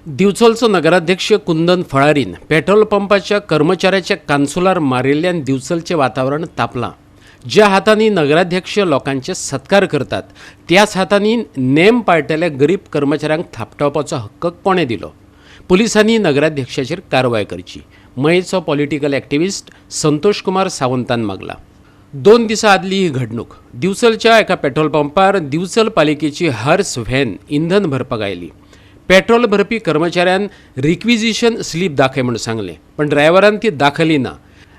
दिवचलचो नगराध्यक्ष कुंदन फळारीन पेट्रोल पंपाच्या कर्मचाऱ्याच्या कानसुलार मारिल्ल्यान दिवचलचें वातावरण तापलां. ज्या हातांनी नगराध्यक्ष लोकांचे सत्कार करतात त्याच हातांनी नेम पाळटल्या गरीब कर्मचाऱ्यांक थापटावपाचो हक्क कोणें दिलो? पुलिसांनी नगराध्यक्षाचेर कारवाय करची, मयेचो पॉलिटिकल एक्टिविस्ट संतोष कुमार सावंतान मागला. 2 दिसां आदली ही घडणूक. दिवचलच्या एका पेट्रोल पंपार दिवचल पालिकेची हर्स व्हॅन इंधन भरपाक आयली. पेट्रोल भरपी कर्मचाऱ्यान रिक्विजिशन स्लीप दाखय म्हूण सांगलें, पण ड्रायव्हरान ती दाखयली ना.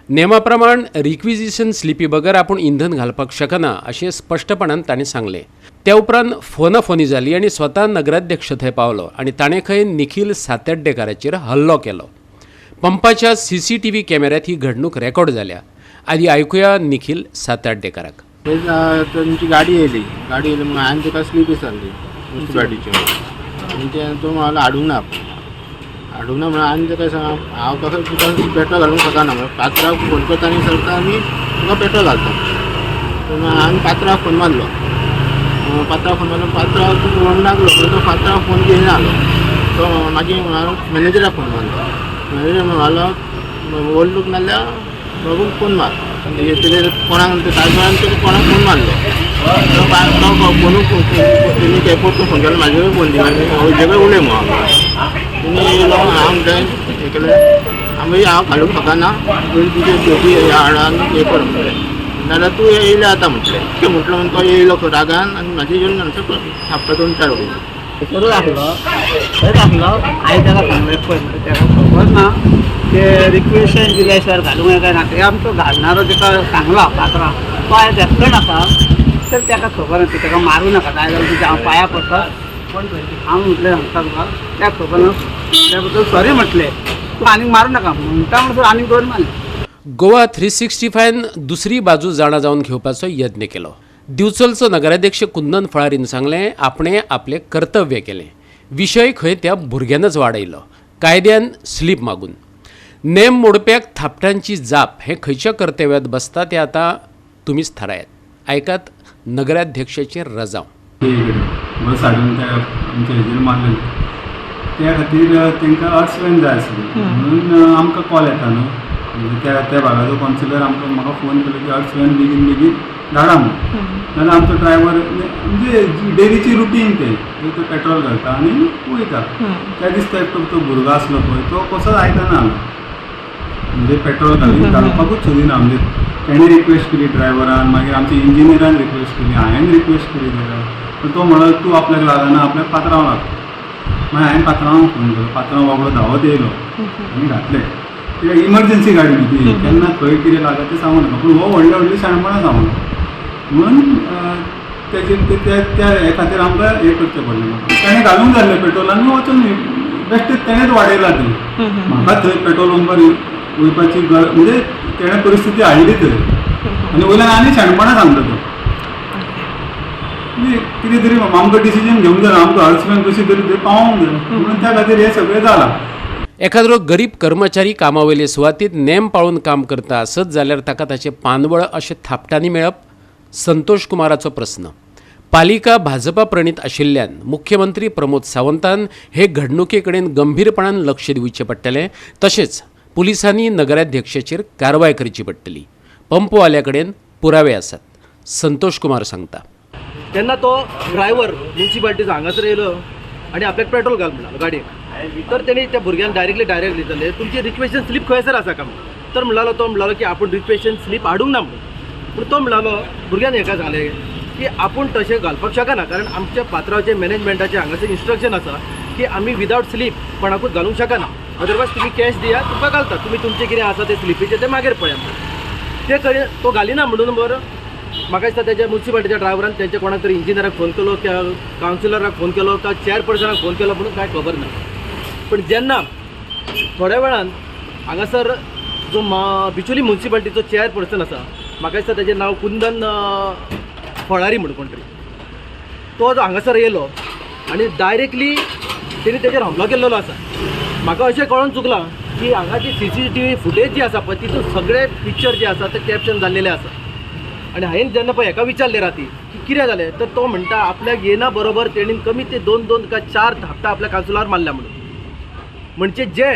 नेमा प्रमाण रिक्विजिशन स्लिपी बगर आपूण इंधन घालपाक शकना अशें स्पश्टपणान ताणें सांगलें. त्या उपरांत फोनाफोनी जाली आनी स्वता नगराध्यक्ष थंय पावलो आनी ताणें खंय निखील सातर्डेकाराचेर हल्लो केलो. पंपाच्या CCTV कॅमेऱ्यात ही घडणूक रेकॉर्ड जाल्या. आदी आयकुया निखील सातर्डेकाराक. तांची गाडी येयली, गाडी येयली म्हणून हांवें ताका स्लीप विचारली म्युनिसिपालिटीची आनी ते तो म्हणलो हाडूंक ना, हाडूंक ना म्हणून आनी ताका सांग हांव कसो तुका पेट्रोल घालूंक शकना म्हणून पात्राक फोन करता आनी सरता आनी तुका पेट्रोल घालता. पूण हांवें पात्राक फोन मारलो, पात्राक फोन मारलो, पात्राक तूं म्हणूंक लागलो पूण तो पात्राक फोन घेयना आसलो. तो मागीर मॅनेजराक फोन मारलो, मॅनेजर म्हणलो ओल्डूक नाल्यार बाबूक फोन मार. तेजे कोणाक ताजवेळान तेणे कोणाक फोन मारलो, तो फोनूच तेणी एअरपोर्ट फोन केलो, म्हाजे कडेन फोन दिलो आनी हेजे कडेन उलय म्हणून तेणी येयलो. हांव म्हणटा हें केलें आमी हांव घालूंक शकना, तुजे ड्युटी हाड आनी हें कर म्हणलें, नाल्यार तूं येयलें आतां म्हटलें. तें म्हटलो म्हणून तो येयलो रागान आनी म्हाजे येवन नंतर थापटा 2-4 वयले. दाखलो थंय दाखलो. हांवें ताका सांगलें पळय म्हणटा ताका खबर ना ते रिक्वेशन दिल्या शिवाय घालूंक येता ना. ते आमचो घालणारो ताका सांगला पात्रां तो आयज एकटो नाका तर ताका खबर ना, ताका मारूं नाका, जाय जाल्यार तुज्या हांव पांया पडटा. हांव म्हटलें सांगता तुका त्या खबर ना, त्या बद्दल सॉरी म्हटलें, तूं आनीक मारूं नाका म्हणटा म्हणसर आनीक 2 मारले. गोवा 365 दुसरी बाजू जाणा जावन घेवपाचो यत्न केलो. दिवचलचो नगराध्यक्ष कुंदन फळारीन सांगलें आपणें आपलें कर्तव्य केलें. विशय खंय त्या भुरग्यानच वाडयलो, कायद्यान स्लीप मागून. नेम मोडप्याक थापटांची जाप हें खंयच्या कर्तव्यात बसता तें आतां तुमीच थारायात. आयकात नगराध्यक्षाचें रजांव. बस हाडून त्या आमच्या हेजेर मारलेले, त्या खातीर तांकां अर्स व्हॅन जाय आसली म्हणून आमकां कॉल येता न्हू. म्हणजे त्या त्या भागाचो कावन्सिलर आमकां म्हाका फोन केलो की अर्स व्हॅन बेगीन बेगीन धाडा म्हणून. नाल्यार आमचो ड्रायव्हर म्हणजे डेलीची रुटीन तें, तो पेट्रोल घालता आनी वयता. त्या दिसा तो एकटो तो भुरगो आसलो पळय तो कसोच आयकना आसलो, म्हणजे पेट्रोल घालपाकूच सोदिना. म्हणजे तेणें रिक्वेस्ट केली ड्रायव्हरान, मागीर आमच्या इंजिनियरान रिक्वेस्ट केली, हांवें रिक्वेस्ट केली ताका, पूण तो म्हणलो तूं आपल्याक लागना, आपल्याक पात्रांव लागता. मागीर हांवें पात्रांवाक फोन केलो, पात्रांव बाबडो धांवत येयलो आनी घातलें. कित्याक इमर्जन्सी गाडी न्ही ती, केन्ना खंय कितें लागत तें सांगू नाका. पूण हो व्हडली व्हडली शाणपणां सांगूना म्हणून तेजे त्या त्या हे खातीर आमकां हें करचें पडलें. म्हाका तेणें घालूंक जाय आसलें पेट्रोल आनी वचून बेश्टें तेणेंच वाडयलां तें. म्हाका थंय पेट्रोल पंपार वयपाची गरज म्हणजे तेणें परिस्थिती हाडली थंय आनी वयल्यान आनी शाणपणां सांगता तो. म्हणजे कितें तरी आमकां डिसिजन घेवंक जाय, आमकां हर्स व्हॅन कशी तरी थंय पावोंक जाय म्हणून त्या खातीर हें सगळें जालां. एखाद्रो गरीब कर्मचारी कामावयले सुवातीत नेम पाळून काम करता आसत जाल्यार ताका ताचें पानवळ अशें थापटांनी मेळप संतोष कुमाराचो प्रस्न. पालिका भाजपा प्रणीत आशिल्ल्यान मुख्यमंत्री प्रमोद सावंतान हे घडणुके कडेन गंभीरपणान लक्ष दिवचें पडटलें. तशेंच पुलिसांनी नगराध्यक्षाचेर कारवाय करची पडटली. पंपवाल्या कडेन पुरावे आसात, संतोष कुमार सांगता. तेन्ना तो ड्रायव्हर म्युनिसिपालिटीचो हांगासर येयलो आनी आपल्याक पेट्रोल घाल म्हणलो गाडयेक, तर तेणी त्या भुरग्यान डायरेक्टली विचारलें तुमची रिक्वेशन स्लीप खंयसर आसा काय म्हणून. तर म्हणलो तो म्हणलो की आपूण रिक्वेशन स्लीप हाडूंक ना म्हणून. पूण तो म्हणलो भुरग्यान हेका सांगलें की आपूण तशें घालपाक शकना, कारण आमच्या पात्रांवचे मॅनेजमेंटाचें हांगासर इन्स्ट्रक्शन आसा की आमी विदावट स्लीप कोणाकूच घालूंक शकना, अदरवायज तुमी कॅश दिया तुमकां घालता, तुमी तुमचें कितें आसा तें स्लिपीचें तें मागीर पळया म्हणून. ते करी तो घालिना म्हणून बरो म्हाका दिसता तेच्या म्युनिसिपालिटीच्या ड्रायव्हरान तेंच्या कोणाक तरी इंजिनियराक फोन केलो, त्या कावन्सिलराक फोन केलो का चेअरपर्सनाक फोन केलो म्हणून कांय खबर ना. पूण जेन्ना थोड्या वेळान हांगासर जो बिचोली म्युनिसिपालिटीचो चेअरपर्सन आसा, म्हाका दिसता तेजें नांव कुंदन फळारी म्हणून कोण तरी, तो जो हांगासर येयलो आनी डायरेक्टली तेणी तेजेर हमलो केल्लो आसा. म्हाका अशें कळोन चुकलां की हांगा जी CCTV footage जी आसा पळय तितून सगळे पिक्चर जे आसा ते कॅप्शन जाल्लेले आसा. आनी हांवें जेन्ना पळय हेका विचारलें राती की कितें जालें, तर तो म्हणटा आपल्याक येना बरोबर तेणीन कमी ते 2-2 का 4 धापटां आपल्या कानसुलार मारल्या म्हणून. म्हणजे जे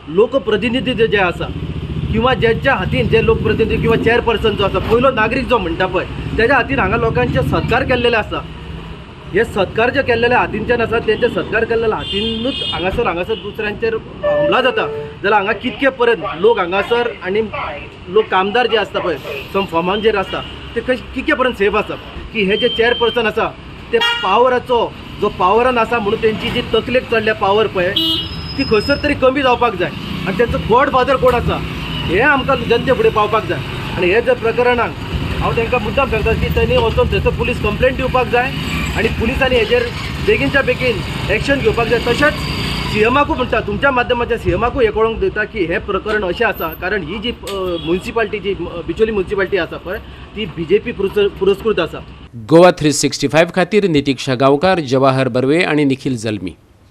लोकप्रतिनिधी जे जे आसा किंवा ज्यांच्या हातीन जे लोकप्रतिनिधी किंवा चेअरपर्सन जो आसा, पयलो नागरीक जो म्हणटा पळय, तेज्या हातीन हांगा लोकांचे सत्कार केल्लेले आसा. हे सत्कार जे केल्लेले हातीनच्यान आसा, तेंचे सत्कार केल्लेल्या हातीनूच हांगासर हांगासर दुसऱ्यांचेर हमला जाता. जाल्यार हांगा कितके पर्यंत लोक हांगासर आनी लोक कामदार जे आसता पळय, सम फॉर्मांचेर आसता, ते कशे कितके पर्यंत सेफ आसा की हे जे चेअरपर्सन आसा ते पावराचो जो पावरान आसा म्हणून तेंची जी तकलेक चडल्या पावर पळय ती खंयसर तरी कमी जावपाक जाय. आनी तेंचो गॉड फादर कोण आसा हें आमकां जनते फुडें पावपाक जाय. आनी हे जर प्रकरणाक हांव तांकां मुद्दाम सांगता की तेणी वचोन थंयसर पुलीस कंप्लेंट दिवपाक जाय आनी पुलिसांनी हेजेर बेगीनच्या बेगीन एक्शन घेवपाक जाय. तशेंच सीएमाकूय म्हणटा, तुमच्या माध्यमाच्या सीएमाकूय हें कळोवंक दिता की हें प्रकरण अशें आसा, कारण ही जी म्युनिसिपालिटी जी बिचोली म्युनिसिपालिटी आसा पळय ती बीजेपी पुरस्कृत आसा. गोवा 365 खातीर नितीक्षा गांवकार, जवाहर बर्वे आणि निखिल जल्मी.